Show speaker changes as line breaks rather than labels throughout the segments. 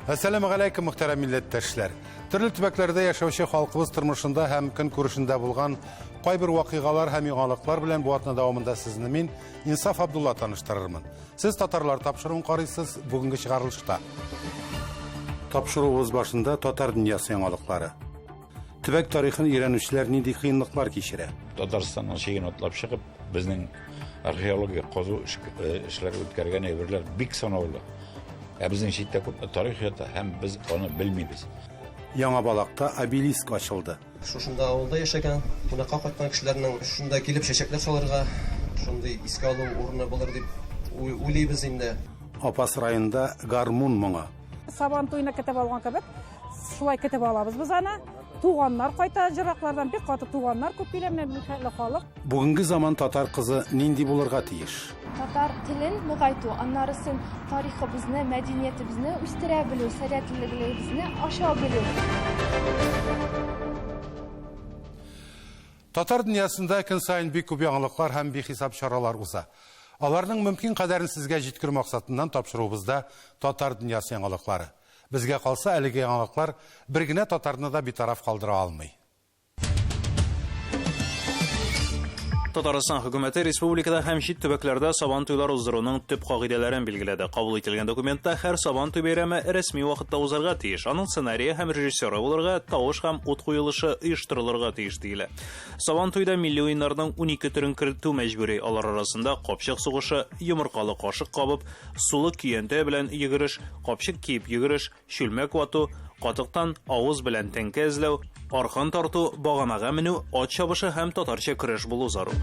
Әссәламү галәйкүм, мөхтәрәм милләттәшләр. Төрле төбәкләрдә яшәүче халкыбыз тормышында һәм көнкүрешендә булган кайбер вакыйгалар һәм яңалыклар белән бу атна дәвамында сезне мин, Инсаф Абдулла, таныштырырмын. Сез татарлар тапшыруын карыйсыз бүгенге чыгарылышта. Тапшыруыбыз башында татар дөньясы яңалыклары. Төбәк тарихын өйрәнүчеләр нинди кыенлыклар кичерә?
Татарстанның чиген атлап чыгып, безнең археология казу эшләре үткәргән әйберләр бик санаулы. Ә безнең читтә күпме тарих ята һәм без аны белмибез.
Яңа Балакта обелиск ачылды.
Шушында авылда яшәгән, кунакка кайткан кешеләрнең шушында килеп чәчәкләр салырга, шундый искә алу урыны булыр дип уйлыйбыз инде.
Апас районында гармун моңы.
Сабан туйны көтеп алган кебек, шулай көтеп алабыз без аны. Туганнар кайта җыраклардан, бик каты туганнар күп килә, менә нихәтле халык.
Бүгенге заман татар кызы нинди булырга тиеш?
Татар телен ныгайту, аннарысын тарихыбызны, мәдәниятебезне үстерә белү, сәләтлелегебезне ача белү.
Татар дөньясында көн саен бик күп яңалыклар һәм бихисап чаралар уза. Аларның мөмкин кадәрен сезгә җиткерү максатыннан тапшыруыбызда Татар дөньясы яңалыклары. Безгә калса, әлеге яңалыклар бер генә татарны да битараф калдыра алмый.
Татарстан хөкүмәте республикада һәм чит төбәкләрдә Сабан туйлар уздыруның төп кагыйдәләрен билгеләде. Кабул ителгән документта һәр Сабан туй бәйрәме рәсми вакытта узарга тиеш. Аның сценарие һәм режиссеры булырга, тавыш һәм ут куелышы оештырылырга тиеш диелә. Сабан туйда милли уеннарның 12 төрен кертү мәҗбүри. Алар арасында капчык сугышы, йомыркалы кашык кабып, сулы көянтә белән йөгереш, капчык киеп йөгереш, чүлмәк вату, катыктан авыз белән тәңкә эзләү, аркан тарту, баганага менү, ат чабышы һәм татарча көрәш булу зарур.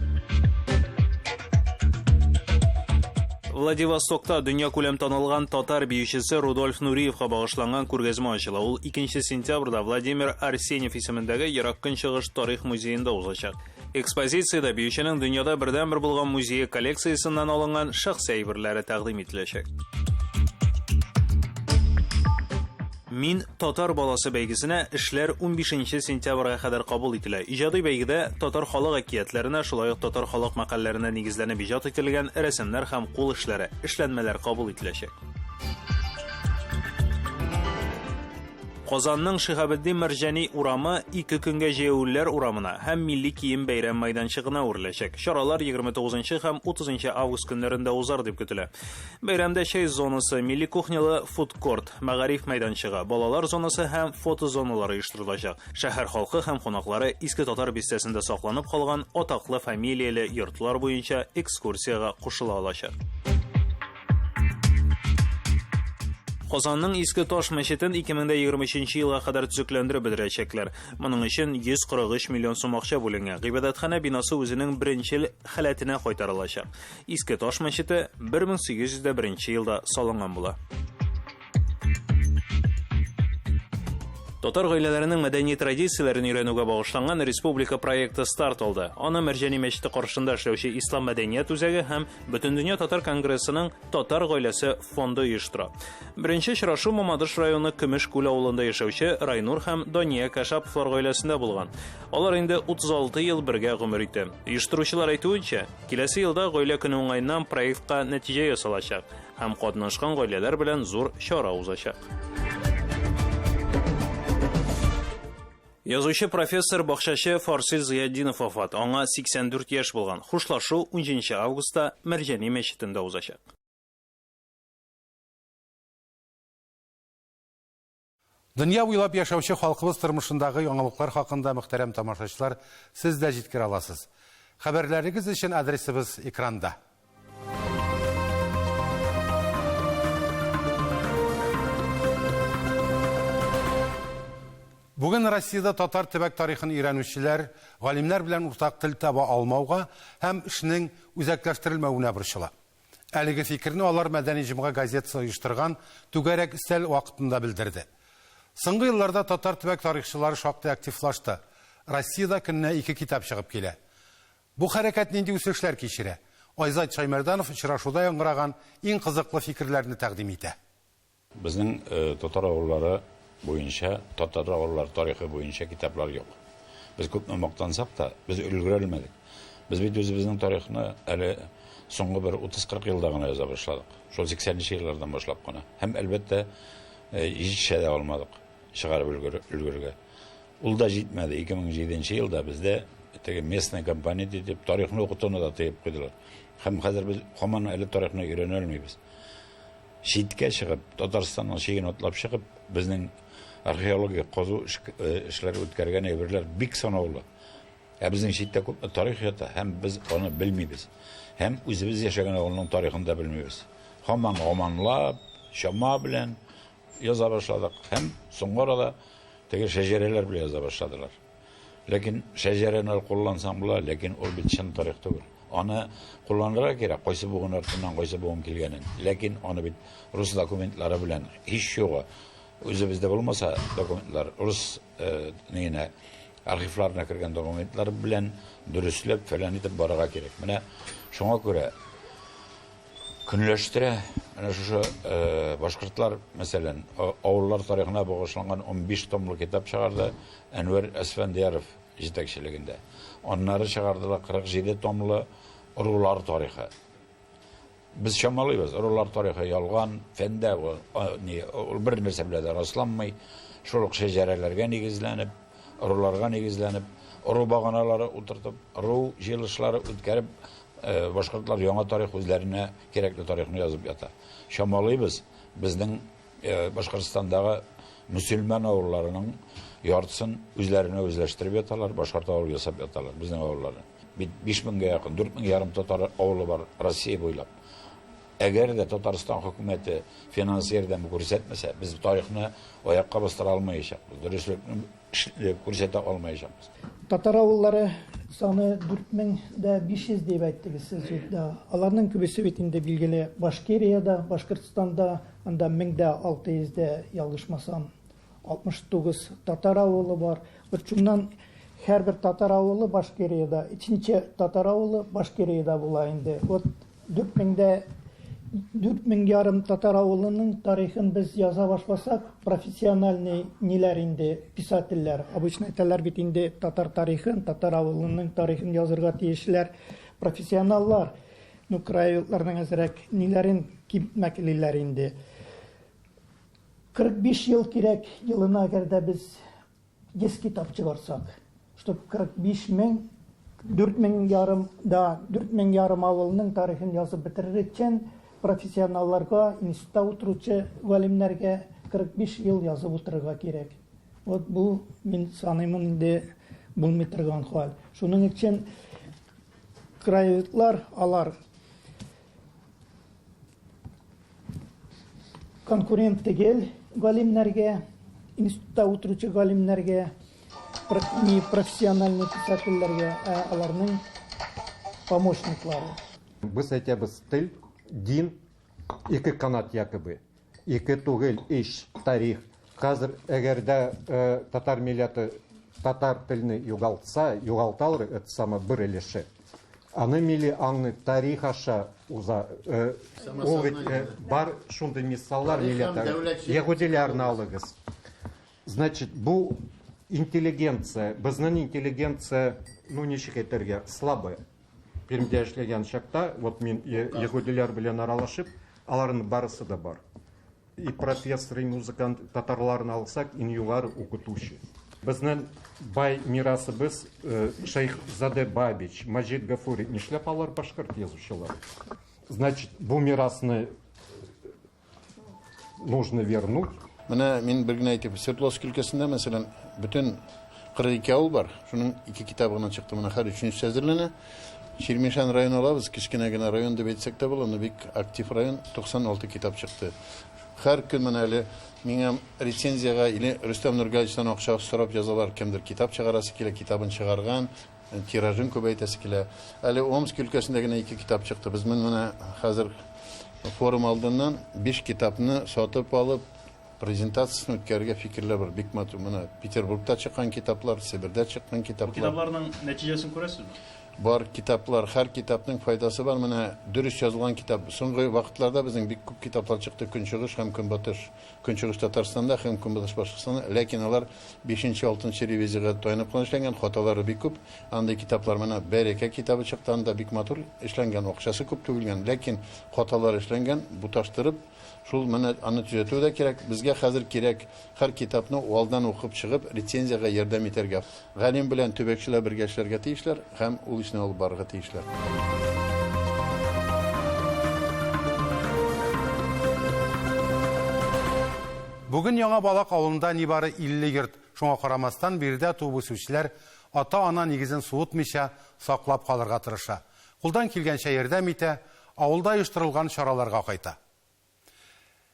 Владивостокта дөньякүләм танылган татар биючесе Рудольф Нуриевка багышланган күргәзмә ачыла. Ул 2 сентябрьдә Владимир Арсеньев исемендәге Ерак Көнчыгыш тарих музеенда узачак. Экспозициядә биюченең дөньяда бердәнбер булган музее коллекциясеннән алынган шәхси әйберләре тәкъдим ителәчәк. Мин татар баласы бәйгесенә эшләр 15 сентябрьгә кадәр кабул ителә. Иҗади бәйгедә татар халык әкиятләренә, шулай ук татар халык мәкальләренә нигезләнеп иҗат ителгән рәсемнәр һәм кул эшләре, эшләнмәләр кабул ителәчәк. Казанның Шиһабетдин Мәрҗани урамы ике көнгә җәяүлеләр урамына һәм милли кием бәйрәм майданчыгына үреләчәк. Чаралар 29 һәм 30 август көннәрендә узар дип көтелә. Бәйрәмдә чәй зонасы, милли кухнялы фудкорт, мәгариф мәйданчыгы, балалар зонасы һәм фотозоналар оештырылачак. Шәһәр халкы һәм кунаклары Иске Татар бистәсендә сакланып калган атаклы фамилияле йортлар буенча экскурсиягә кушыла алачак. Казанның Иске Таш мәчетен 2023 елга кадәр төзекләндереп бетерәчәкләр. Моның өчен 143 миллион сум акча бүленгән. Гыйбадәтханә бинасы үзенең беренчел халәтенә кайтарылачак. Иске Таш мәчете 1801 елда салынган була. Татар гаиләләренең мәдәни традицияләрен өйрәнүгә багышланган республика проекты старт алды. Аны Мәрҗани мәчете каршында эшләүче Ислам мәдәният үзәге һәм Бөтендөнья татар конгрессының Татар гаиләсе фонды оештыра. Беренче очрашу Мамадыш районы Көмеш Күл авылында яшәүче Райнур һәм Дания Кашаповлар гаиләсендә булган. Алар инде 36 ел бергә гомер итә. Оештыручылар әйтүенчә, киләсе елда гаилә көне уңаеннан проектка нәтиҗә ясалачак. Һәм катнашкан гаиләләр белән зур чара узачак. Язучы, профессор, бакчачы Фарсил Зыятдинов вафат. Аңа 84 яшь булган. Хушлашу 17 августта Мәрҗани мәчетендә узачак.
Дөнья буйлап яшәүче халкыбыз тормышындагы яңалыклар хакында, мөхтәрәм тамашачылар, сез дә җиткерә аласыз. Хәбәрләрегез өчен адресыбыз экранда. Бүген Россиядә татар төбәк тарихын өйрәнүчеләр галимнәр белән уртак тел таба алмауга һәм эшнең үзәкләштерелмәвенә борчыла. Әлеге фикерне алар Мәдәни җомга газетасы оештырган түгәрәк өстәл вакытында белдерде. Соңгы елларда татар төбәк тарихчылары шактый активлашты. Россиядә көненә ике китап чыгып килә. Бу хәрәкәт нинди үсешләр кичерә? Айзат Шаймәрданов очрашуда яңгыраган иң кызыклы фикерләрне тәкъдим итә.
Безнең татар авыллары буенча, татар авыллары тарихы буенча китаплар юк. Без күпме мактансак та, без өлгерә алмадык. Без бит үзебезнең тарихны әле соңгы бер 30-40 елда гына яза башладык. Шул 80 нче еллардан башлап кына. Һәм, әлбәттә, Җитешә дә алмадык чыгарып өлгерергә. Ул да җитмәде. 2007 елда бездә теге местная компания дип тарихны укытуны да тыеп куйдылар. Һәм хәзер без һаман әле тарихны өйрәнә алмыйбыз. Читкә чыгып, Татарстанның чиген атлап чыгып, безнең археологик казу эшләре үткәргән әйберләр бик санаулы. Ә безнең читтә күпме тарих ята, һәм без аны белмибез. Һәм үзебез яшәгән авылның тарихын да белмибез. Һаман гоманлап, чама белән яза башладык. Һәм соңгы арада теге шәҗәрәләр белән яза башладылар. Ләкин шәҗәрәне куллансаң була, ләкин ул бит чын тарих түгел. Аны кулланырга кирәк, кайсы буын артыннан кайсы буын килгәнен. Ләкин аны бит рус документлары белән һич югы үзебездә булмаса документлар рус нигенә архивларына кергән документлар белән дөресләп фәлән итеп барырга кирәк. Менә шуңа күрә көнләштерә менә шушы башкортлар, мәсәлән, авыллар тарихына багышланган 15 томлы китап чыгарды Әнвәр Әсфәндияров җитәкчелегендә. Аннары чыгардылар 47 томлы ырулар тарихы. Без чамалыйбыз, ырулар тарихы ялган, фәндә ул, ул бер нәрсә белән дә расланмый. Шул ук шәҗәрәләргә нигезләнеп, ыруларга нигезләнеп, ыру баганалары утыртып, ыру җыелышлары үткәреп, башкортлар яңа тарих үзләренә кирәкле тарихны язып ята. Чамалыйбыз, безнең Башкортстандагы мөселман авылларының яртысын үзләренә үзләштереп яталар, башкорт авылы ясап яталар, безнең авылларны. Бит 5000гә якын, 4500 татар авылы бар Россия буйлап. Әгәр дә Татарстан хөкүмәте финанс ярдәме күрсәтмәсә, без тарихны аякка бастыра алмаячакбыз, дөреслекне күрсәтә алмаячакбыз.
Татар авыллары саны 4500 дип әйттегез сез бит, да. Аларның күбесе бит инде билгеле Башкириядә, Башкортстанда, анда 1600 дә ялгышмасам 69 татар авылы бар. Вот шуннан һәрбер татар авылы Башкириядә, өченче татар авылы Башкириядә була инде. Вот 4500 татар авылының тарихын без яза башласак, профессиональный ниләр инде, писательләр, обычно әйтәләр бит инде татар тарихын, татар авылының тарихын язырга тиешләр профессионаллар. Ну, краеведларның әзрәк ниләрен кимтмәклиләр инде. 45 ел кирәк елына, әгәр дә без 100 китап чыгарсак, чтоб 45 мең, 4500 да, 4500 авылның тарихын язып бетерер өчен профессионалларга, институтта утыручы галимнәргә 45 ел язып утырырга кирәк. Вот бу мин саныймын инде булмый торган хәл. Шуның өчен краеведлар алар конкурент түгел галимнәргә, институтта утыручы галимнәргә, не профессиональный писательләргә, ә аларның помощниклары.
Без әйтәбез, тел, дин, ике канат якобы. Ике түгел, өч, тарих. Хәзер әгәр дә татар милләте татар телне югалтса, югалталар, это самое бер өлеше. Аны милли аңны тарих аша уза. Ул бит бар шундый мисаллар милләтләр. Яһүдиләрне алыгыз. Значит, бу интеллигенция, безнең интеллигенция, ну ничек әйтергә, слабая. Пермьдә эшләгән чакта, вот мин яһүдиләр белән аралашып, аларның барысы да бар. И профессор, и музыкант, татарларны алсак, иң югары укытучы. Безнең бай мирасыбыз Шейхзаде Бабич, Маҗид Гафури, нишләп алар башкорт язучылар? Значит, бу мирасны нужно вернуть.
Менә мин бер генә әйтеп, Свердловск өлкәсендә, мәсәлән, бөтен 42 авыл бар. Шуның ике китабы гына чыкты. Менә хәзер өченчесе әзерләнә. Чирмешән районы алабыз, кечкенә генә район дип әйтсәк тә була, но бик актив район, 96 китап чыкты. Һәр көн менә әле миңа рецензиягә или Рөстәм Нургаличтан акча сорап язалар, кемдер китап чыгарасы килә, китабын чыгарган, тиражын күбәйтәсе килә. Әле Омск өлкәсендә генә ике китап чыкты. Без менә хәзер форум алдыннан 5 китапны сатып алып, презентациясен үткәрергә фикерләр бар. Бик матур. Менә Петербургта чыккан китаплар, Себердә чыккан китаплар.
Бу китапларның нәтиҗәсен күрәсезме?
Бар китаплар, һәр китапның файдасы бар. Менә дөрес язылган китап. Соңгы вакытларда безнең бик күп китаплар чыкты Көнчыгыш һәм Көнбатыш, Көнчыгыш Татарстанда һәм Көнбатыш Башкортстанда. Ләкин алар бишенче, алтынчы ревизиягә таянып кына эшләнгән, хаталары бик күп. Андый китаплар менә Бәрәкә китабы чыкты, анда бик матур эшләнгән, акчасы күп түгелгән, ләкин хаталар эшләнгән, буташтырып. Шул менә аны төзәтү дә кирәк. Безгә хәзер кирәк һәр китапны алдан укып чыгып, рецензиягә ярдәм итәргә. Галим белән төбәкчеләр бергә эшләргә тиешләр һәм ул эшне алып барырга тиешләр.
Бүген Яңа Балак авылында нибары 50 йорт. Шуңа карамастан, биредә туып үсүчеләр ата-ана нигезен суытмыйча саклап калырга тырыша. Кулдан килгәнчә ярдәм итә, авылда оештырылган чараларга кайта.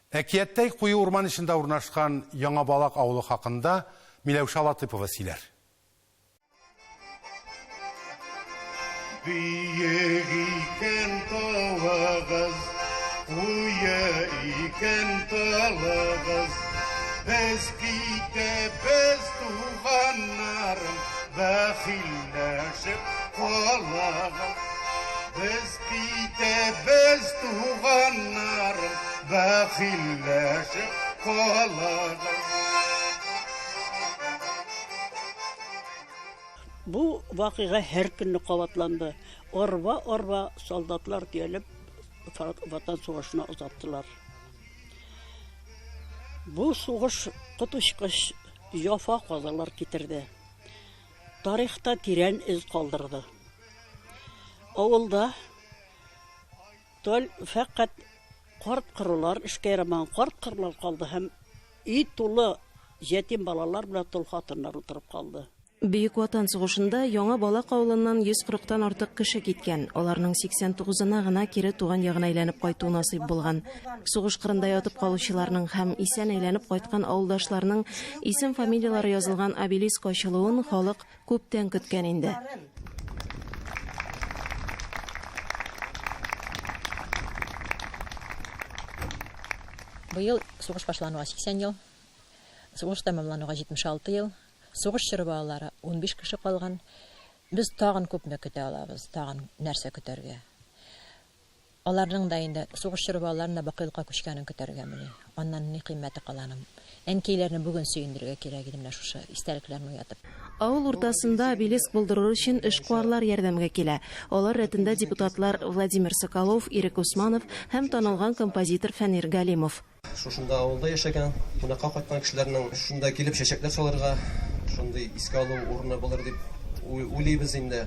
Әкияттәй куе урман эчендә урнашкан Яңа Балак авылы хакында Миләүшә Латыпова сөйләр.
Биек икән тавыгыз, куе икән талыгыз, Без китәбез, туганнарым, бәхилләшеп калыгыз. Без китәбез, туганнарым, бәхилләшеп калыгыз.
Бу вакыйга һәр көнне кабатланды. Арба-арба солдатлар төялеп Ватан сугышына озаттылар. Бу сугыш коточкыч җафа-казалар китерде. Тарихта тирән эз калдырды. Авылда тол фәкать карт-корылар, эшкә ярамаган карт-корылар калды һәм өй тулы җәтим балалар белән тол хатыннар утырып калды.
Бөек Ватан сугышында Яңа Балак авылыннан 140 тан артык кеше киткән. Аларның 89-ына гына кире туган ягына әйләнеп кайту насыйп булган. Сугыш кырында ятып калучыларның һәм исән әйләнеп кайткан авылдашларның исем-фамилияләре язылган обелиск ачылуын халык күптән көткән инде.
Быел сугыш башлануга 80 ел, сугыш тәмамлануга 76 ел. Сугыш чоры балалары 15 кеше калган. Без тагын күпме көтә алабыз, тагын нәрсә көтәргә? Аларның да инде сугыш чоры балаларының да бакыйлыкка күчкәнен көтәргәмени? Аннан ни кыйммәте кала аның? Әнкәйләрне бүген сөендерергә кирәк иде менә шушы истәлекләрне уятып.
Авыл уртасында обелиск булдырыр өчен эшкуарлар ярдәмгә килә. Алар рәтендә депутатлар Владимир Соколов, Ирек Усманов һәм танылган композитор Фәнир Галимов.
Шушында авылда яшәгән, кунакка кайткан кешеләрнең шунда килеп чәчәкләр салырга, шундый искә алу урыны булыр дип уйлыйбыз инде.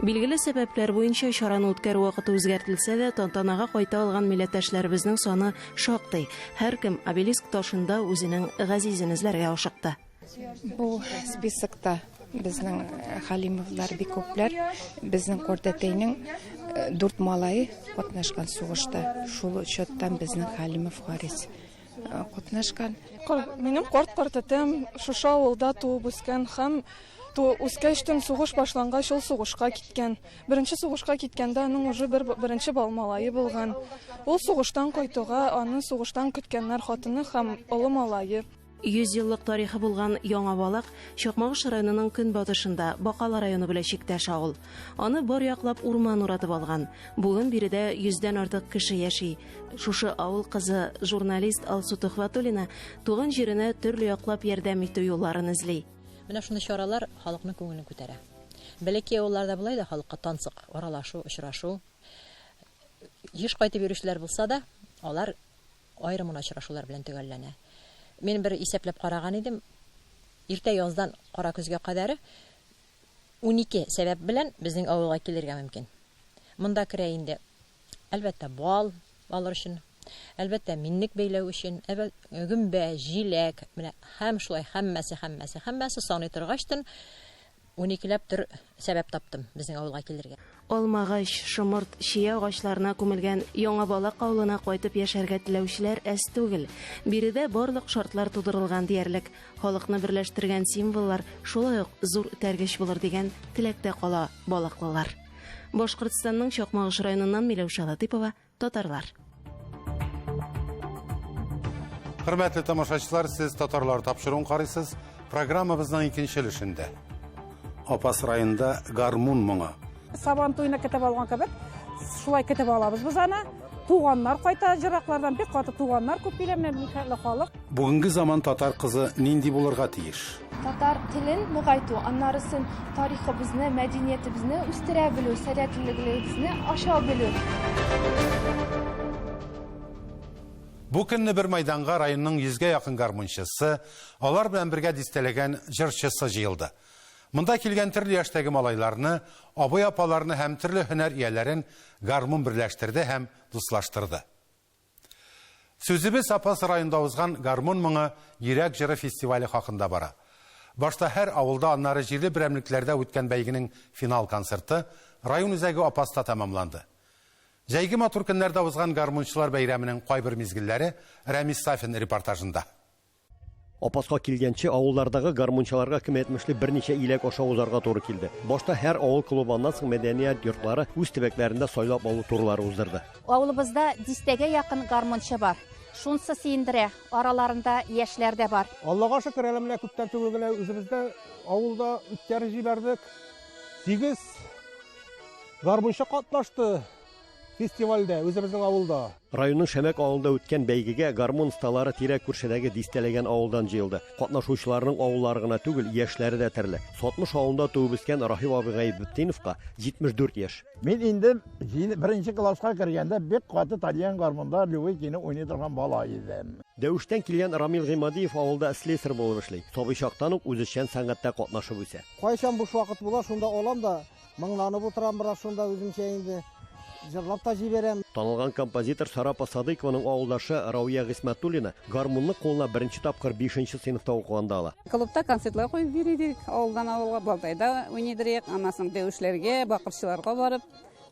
Билгеле сәбәпләр буенча чараны үткәрү вакыты үзгәртелсә дә, тантанага кайта алган милләттәшләребезнең саны шактый. Һәркем обелиск ташында үзенең газизен эзләргә ашыкты.
Бу списокта безнең Хәлимовлар бик күпләр. Безнең картәтәйнең дүрт малае катнашкан сугышта. Шул учеттан безнең Хәлимов Харис катнашкан.
Минем карт картәтәм шушы авылда туып үскән һәм үскәчтен сугыш башлангач ул сугышка киткән. Беренче сугышка киткәндә аның уже бер беренче бал малае булган. Ул сугыштан кайтуга аны сугыштан көткәннәр хатыны һәм олы малае.
100 еллык тарихы булган Яңа Балак Чакмагыш районының көнбатышында, Бакалы районы белән чиктәш авыл. Аны бар яклап урман уратып алган. Бүген биредә йөздән артык кеше яши. Шушы авыл кызы, журналист Алсу Төхвәтуллина туган җиренә төрле яклап ярдәм итү юлларын эзли.
Менә шундый чаралар халыкның күңелен күтәрә. Бәләкәй авылларда болай да халыкка тансык аралашу, очрашу. Еш кайтып йөрүчеләр булса да, алар Аерым гына очрашулар белән төгәлләнә. Мин бер исәпләп караган идем, иртә яздан кара көзгә кадәре 12 сәбәп белән безнең авылга килергә мөмкин. Монда керә инде, әлбәттә, бал алыр өчен, әлбәттә, миннек бәйләү өчен, гөмбә, җиләк, менә һәм шулай һәммәсе, һәммәсе, һәммәсе саный торгачтын, Уникеләп төр сәбәп таптым безнең авылга килергә.
Алмагач, шомырт, чия агачларына күмелгән Яңа Балак авылына кайтып яшәргә теләүчеләр әз түгел. Биредә барлык шартлар тудырылган диярлек. Халыкны берләштергән символлар шулай ук зур этәргеч булыр дигән теләктә кала балаклылар. Башкортстанның Чакмагыш районыннан Миләүшә Латыйпова, Татарлар.
Хөрмәтле тамашачылар, сез Татарлар тапшыруын карыйсыз. Программабызның икенче өлешендә. Апас районында гармун моңы.
Сабан туйны көтеп алган кебек, шулай көтеп алабыз без аны. Туганнар кайта җыраклардан, бик каты туганнар күп килә, менә нихәтле халык.
Бүгенге заман татар кызы нинди булырга тиеш?
Татар телен ныгайту, аннарысын тарихыбызны, мәдәниятебезне үстерә белү, сәләтлелегебезне ача белү.
Бу көнне бер майданга районның йөзгә якын гармунчысы, алар белән бергә дистәләгән җырчысы җыелды. Монда килгән төрле яшьтәге малайларны, абый-апаларны һәм төрле һөнәр ияләрен гармун берләштерде һәм дуслаштырды. Сүзебез Апас районында узган Гармун моңы йөрәк җыры фестивале хакында бара. Башта һәр авылда, аннары җирле берәмлекләрдә үткән бәйгенең финал концерты район үзәге Апаста тәмамланды. Җәйге матур көннәрдә узган гармунчылар бәйрәменең кайбер мизгелләре Рәмис Сафин репортажында.
Апаска килгәнче авыллардагы гармунчыларга кем әйтмешли берничә иләк аша узарга туры килде. Башта һәр авыл клубы, аннан соң мәдәният йортлары үз төбәкләрендә сайлап алу турлары уздырды.
Авылыбызда дистәгә якын гармунчы бар. Шунсы сөендерә, араларында яшьләр дә бар.
Аллага шөкер, әле менә күптән түгел генә үзебездә авылда үткәреп җибәрдек. 8 гармунчы катнашты фестивальдә, үзебезнең авылда.
Районның Шәмәк авылында үткән бәйгегә гармун осталары тирә-күршедәге дистәләгән авылдан җыелды. Катнашучыларның авыллары гына түгел, яшьләре дә төрле. Сатмыш авылында туып үскән Раһил абый Гайбетдиновка 74 яшь.
Мин инде беренче класска кергәндә бик каты тальян гармунда любой көйне уйный торган бала идем.
Дәвештән килгән Рамил Гыймадиев авылда слесарь булып эшли. Сабый чактан ук үзешчән сәнгатьтә катнашып үсә.
Кайчан буш вакыт була, шунда алам да, моңланып утырам бераз шунда үземчә инде. Җырлап та җибәрәм.
Танылган композитор Сара апа Садыйкованың авылдашы Рауя Гыйсмәтуллина гармунны кулына беренче тапкыр 5 сыйныфта укыганда ала.
Клубта концертлар куеп йөри идек, авылдан авылга, Балтайда уйный идек, аннан соң дәвешләргә, бакырчыларга барып,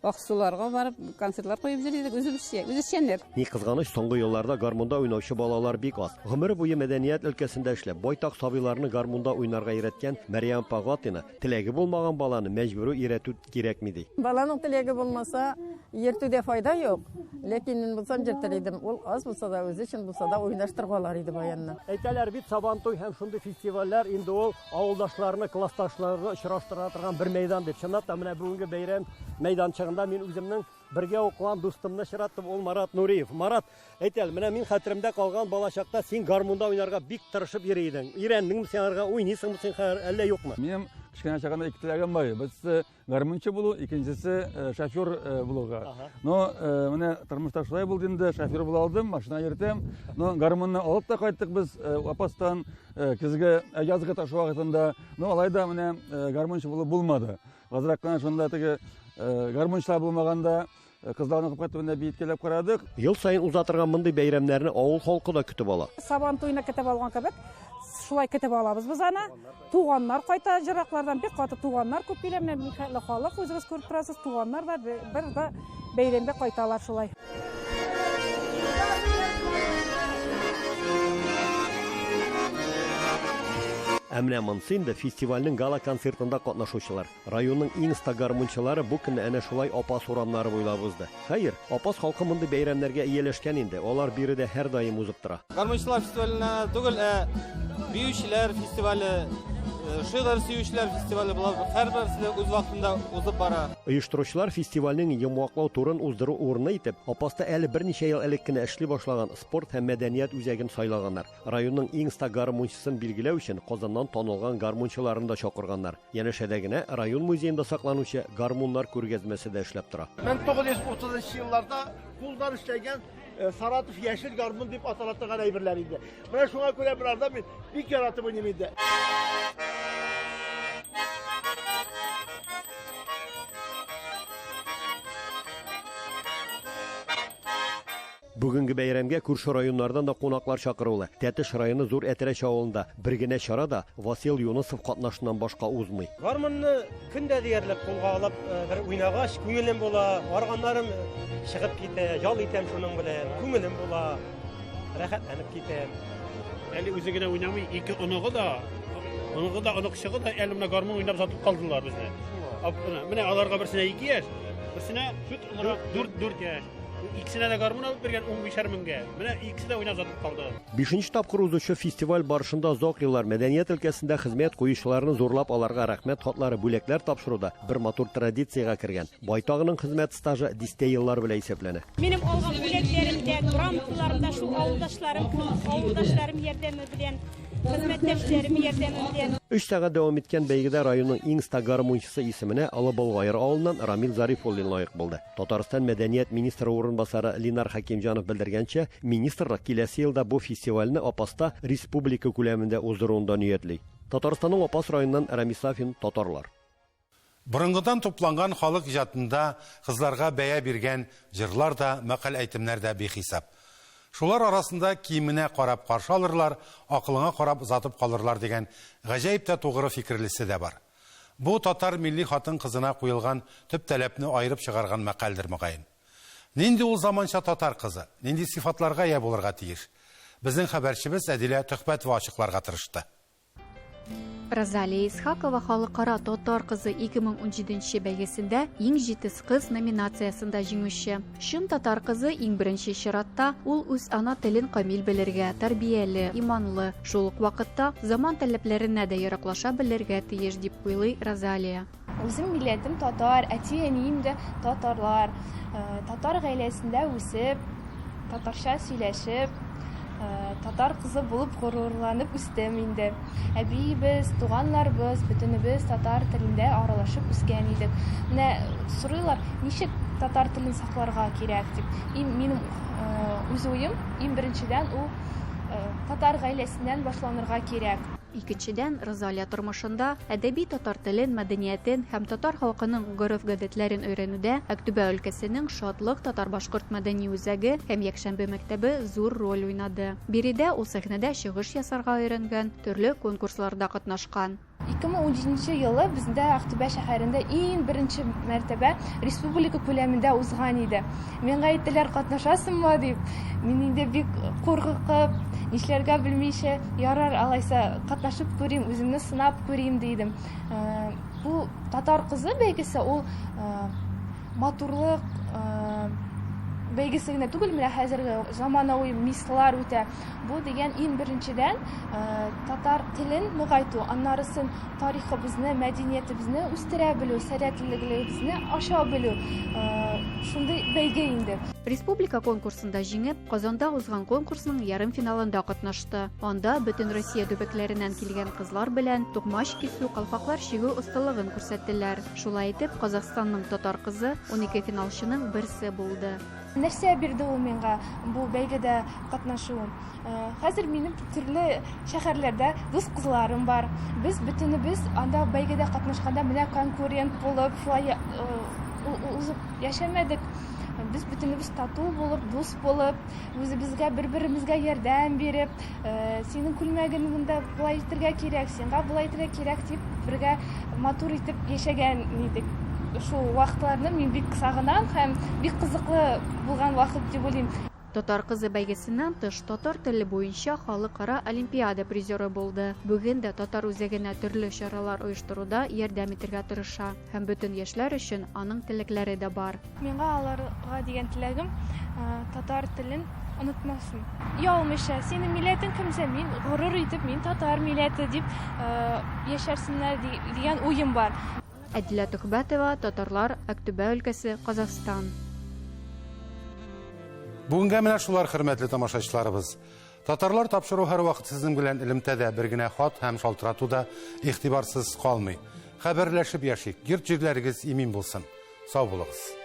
Аксуларга барып концертлар куеп йөри идек, үзебезчә, үзешчәннәр.
Ни кызганыч, соңгы елларда гармунда уйнаучы балалар бик аз. Гомере буе мәдәният өлкәсендә эшләп, байтак сабыйларны гармунда уйнарга өйрәткән Мәрьям апа Гатина теләге булмаган баланы мәҗбүри өйрәтү кирәкми ди.
Баланың теләге булмаса, йөртүдә файда юк. Ләкин мин булсам йөртер идем. Ул аз булса да, үзе өчен булса да уйнаштырып алар иде баянны.
Әйтәләр бит, Сабантуй һәм шундый фестивальләр инде ул авылдашларны, классташларны очраштыра торган бер мәйдан дип. Чынлап та менә бүгенге бәйрәм мәйданчыгында мин үземнең бергә укыган дустымны очраттым, ул Марат Нуриев. Марат, әйт әле, менә мин хәтеремдә калган балачакта син гармунда уйнарга бик тырышып йөри идең. Өйрәндеңме син аңарга, уйныйсыңмы син хәзер, әллә юкмы?
Минем кечкенә чагында ике теләгем бар. Берсе гармунчы булу, икенчесе шофер булуга. Но менә тормышта шулай булды инде, шофер була алдым, машина йөртәм. Но гармунны алып та кайттык без Апастан, көзге, язгы ташу вакытында. Но алай да менә гармунчы булып булмады. Азрак кына шунда теге гармунчылар булмаганда кызларны алып кайтып менә биеткәләп карадык.
Ел саен уза торган мондый бәйрәмнәрне авыл халкы да көтеп ала.
Сабан туйны көтеп алган кебек, шулай көтеп алабыз без аны. Туганнар кайта җыраклардан, бик каты туганнар күп килә. Менә нихәтле халык, үзегез күреп торасыз, туганнар да бер дә бәйрәмгә кайталар шулай.
Ә менә монысы инде фестивальнең гала-концертында катнашучылар. Районның иң оста гармунчылары бу көнне әнә шулай Апас урамнары буйлап узды. Хәер, Апас халкы мондый бәйрәмнәргә ияләшкән инде, алар биредә һәрдаим узып тора.
Гармунчылар фестиваленә түгел, ә биючеләр фестивале, шигырь сөючеләр фестивале була. Һәрберсе дә үз вакытында узып бара.
Оештыручылар фестивальнең йомгаклау турын уздыру урыны итеп, Апаста әле берничә ел элек кенә эшли башлаган спорт һәм мәдәният үзәген сайлаганнар. Районның иң оста гармунчысын билгеләү өчен Казаннан танылган гармунчыларын да чакырганнар. Янәшәдә генә район музеенда сакланучы гармуннар күргәзмәсе дә эшләп тора.
1930 елларда кулдан эшләгән Саратов яшел гармун дип атала торган әйберләр инде. Менә шуңа күрә боларда мин бик яратып уйныйм инде.
Бүгенге бәйрәмгә күрше районнардан да кунаклар чакырулы. Тәтеш районы Зур Әтрәч авылында бер генә чара да Васил Юнысов катнашыннан башка узмый.
Гармунны көндә диярлек кулга алып, бер уйнагач, күңелем була, арганнарым чыгып китә, ял итәм шуның белән, күңелем була, рәхәтләнеп китәм.
Әле үзе генә уйнамый, ике оныгы да, оныгы да, оныкчыгы да әле менә гармун уйнап сатып калдылар безне. Менә аларга берсенә 2 яшь, берсенә дүрт яшь. Икесенә дә гармун алып биргән унбишәр меңгә. Менә икесе дә уйнап озатып калды.
Бишенче тапкыр узучы фестиваль барышында озак еллар мәдәният өлкәсендә хезмәт куючыларны зурлап аларга рәхмәт хатлары, бүләкләр тапшыру да бер матур традициягә кергән. Байтагының хезмәт стажы дистә еллар белән исәпләнә.
Минем алган бүләкләрем дә, грамоталарым да шул авылдашларым, авылдашларым ярдәме белән. Хезмәттәшләрем ярдәме белән.
Өч сәгать дәвам иткән бәйгедә районның иң оста гармунчысы исеменә Олы Болгаер авылыннан Рамил Зарифуллин лаек булды. Татарстан мәдәният министры урынбасары Линар Хәкимҗанов белдергәнчә, министрлык киләсе елда бу фестивальне Апаста республика күләмендә уздыруын да ниятли. Татарстанның Апас районыннан Рамис Сафин, Татарлар.
Борынгыдан тупланган халык иҗатында кызларга бәя биргән җырлар да, мәкаль-әйтемнәр дә бихисап. Шулар арасында киеменә карап каршы алырлар, акылыңа карап озатып калырлар дигән гаҗәеп тә тугры фикерлесе дә бар. Бу татар милли хатын-кызына куелган төп таләпне аерып чыгарган мәкальдер, мөгаен. Нинди ул заманча татар кызы? Нинди сыйфатларга ия булырга тиеш? Безнең хәбәрчебез Әдилә Төхбәтова ачыкларга тырышты.
Розалия Исхакова Халыкара татар кызы 2017 нче бәйгесендә Иң җитез кыз номинациясендә җиңүче. Чын татар кызы иң беренче чиратта ул үз ана телен камил белергә, тәрбияле, иманлы, шул ук вакытта заман таләпләренә дә яраклаша белергә тиеш, дип уйлый Розалия.
Үзем милләтем татар, әти-әнием дә татарлар. Татар гаиләсендә үсеп, татарча сөйләшеп, татар кызы булып горурланып үстем инде. Әбиебез, туганнарыбыз, бөтенебез татар телендә аралашып үскән идек. Менә сорыйлар, ничек татар телен сакларга кирәк дип. И минем үз уем, иң беренчедән ул татар гаиләсеннән башланырга кирәк.
Икенчедән, Розалия тормышында әдәби татар телен, мәдәниятен һәм татар халкының гореф-гадәтләрен өйрәнүдә Актүбә өлкәсенең Шатлык татар-башкорт мәдәни үзәге һәм якшәмбе мәктәбе зур роль уйнады. Биредә ул сәхнәдә чыгыш ясарга өйрәнгән, төрле конкурсларда катнашкан.
2017 елы бездә Актүбә шәһәрендә иң беренче мәртәбә республика күләмендә узган иде. Миңа әйттеләр, катнашасыңмы дип. Мин инде бик куркып, нишләргә белмичә, ярар, алайса катнашып күрим, үземне сынап күрим дидем. Э, бу татар кызы бәйгесе ул э, матурлык э, бәйгесе генә түгел, менә хәзерге заманауи мисслар үтә. Бу дигән иң беренчедән татар телен ныгайту, аннарысын тарихыбызны, мәдәниятебезне үстерә белү, сәләтлелегебезне ача белү, шундый бәйге инде.
Республика конкурсында җиңеп, Казанда узган конкурсның ярымфиналында катнашты. Анда бөтен Россия төбәкләреннән килгән кызлар белән токмач кисү, калфаклар чигү осталыгын күрсәттеләр. Шулай итеп, Казахстанның татар кызы 12 финалчының берсе булды.
Нәрсә бирде ул миңа бу бәйгедә катнашуым? Хәзер минем төрле шәһәрләрдә дус кызларым бар. Без бөтенебез анда бәйгедә катнашканда менә конкурент булып, шулай узып яшәмәдек. Без бөтенебез тату булып, дус булып, үзебезгә бер-беребезгә ярдәм биреп, синең күлмәгең монда болай итергә кирәк, сиңа болай итергә кирәк дип, бергә матур итеп яшәгән идек. Шул вакытларны мин бик сагынам һәм бик кызыклы булган вакыт дип уйлыйм.
Татар кызы бәйгесеннән тыш, татар теле буенча халыкара олимпиада призеры булды. Бүген дә татар үзәгенә төрле чаралар оештыруда ярдәм итергә тырыша. Һәм бөтен яшьләр өчен аның теләкләре дә бар.
Миңа аларга дигән теләгем, татар телен онытмасын. Оялмыйча, синең милләтең кемсә, мин горур итеп, мин татар милләте дип яшәрсеннәр дигән уем бар.
Әдилә Төхбәтова, Татарлар, Актүбә өлкәсе, Казахстан.
Бүгенгә менә шулар, хөрмәтле тамашачыларыбыз. Татарлар тапшыру һәрвакыт сезнең белән элемтәдә, бер генә хат һәм шалтырату да игътибарсыз калмый. Хәбәрләшеп яшик, йорт-җирләрегез имин булсын. Сау булыгыз.